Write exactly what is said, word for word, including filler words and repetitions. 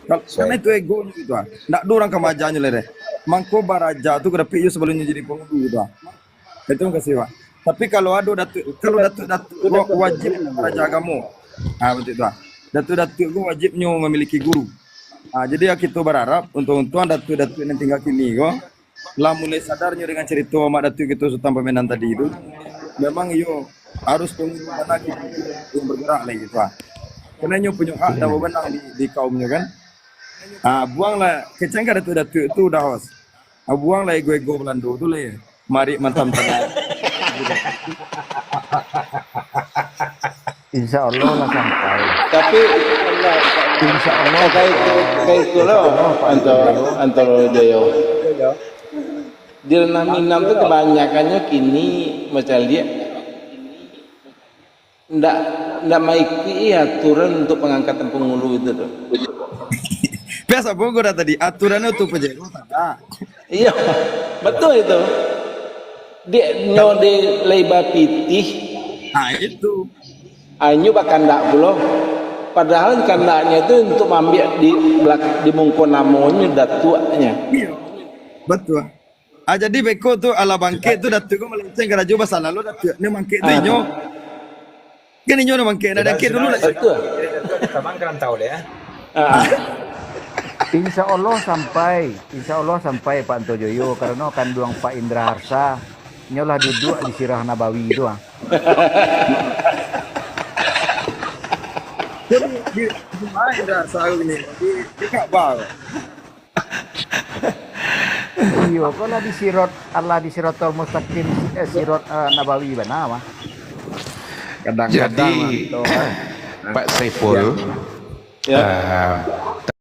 Kal-, karano itu egonyo gitu ah. Ndak ado urang ka maajanyo lai deh. Mangko baraja tu ka dapek iyo sabalumnyo jadi pangulu gitu ah. Itu makasih, Pak. Tapi kalau ado datuak, kalau datuak-datuak ko wajib baraja agamo. Ah, batua tu ah. Datuak-datuak ko wajibnyo mamiliki guru. Ah, jadi ya kito bararap untuang-untuang datuak-datuak nan tingga kini ko lah mulai sadarnyo dengan carito Mak Datuak kito Sutan Pamenan tadi tu. Memang iyo harus pangulu bana kito yang bergerak lai gitu ah. Karano inyo punyo hak dan wewenang di, di kaumnyo kan. Ah, buanglah kecangka datuak-datuak tu udah host. Ah, buanglah ego-ego Balando tu lai. Marik mantam tangan. Insya Allah lah sampai. Tapi Insya Allah. kayak itu, kayak itu loh, Anto, Anto Joyo. Di ranah Minang tu kebanyakannya kini macam dia ndak ndak mengikuti aturan untuk pengangkatan pangulu itu tuh. Biasa pun gue tadi aturannya tu pejero tak ada. Iya, betul itu. Dia nyo di leba pitih, Nah itu. Anyo bakandak pulo. Padahal kandaknya itu untuk maambiak di belak- di mungko namonyo datuaknya. Iya. Betul. Ah, jadi beko tu ala bangkit tu datuak ko melenceng karajo basalalu datuak. Ni bangkit tu Ah. inyo. Kan inyo nak bangkit, nak bangkit dulu lah. Betul. Tabang ka rantau deh ya. Ah. Insya Allah sampai, insya Allah sampai Pak Anto Joyo karena kanduang Pak Indra Harsa nyolah duduk di Sirah Nabawi tu ah. Jadi di di mana dah sahur ni? Di di Ka'bah. Iyo, kau lah di Sirot, Allah di Sirotol Mustaqim, eh, Sirot eh, Nabawi bana mah. Kadang-kadang Jadi, lah, gitu, kan. Pak Saiful, Ya. eh,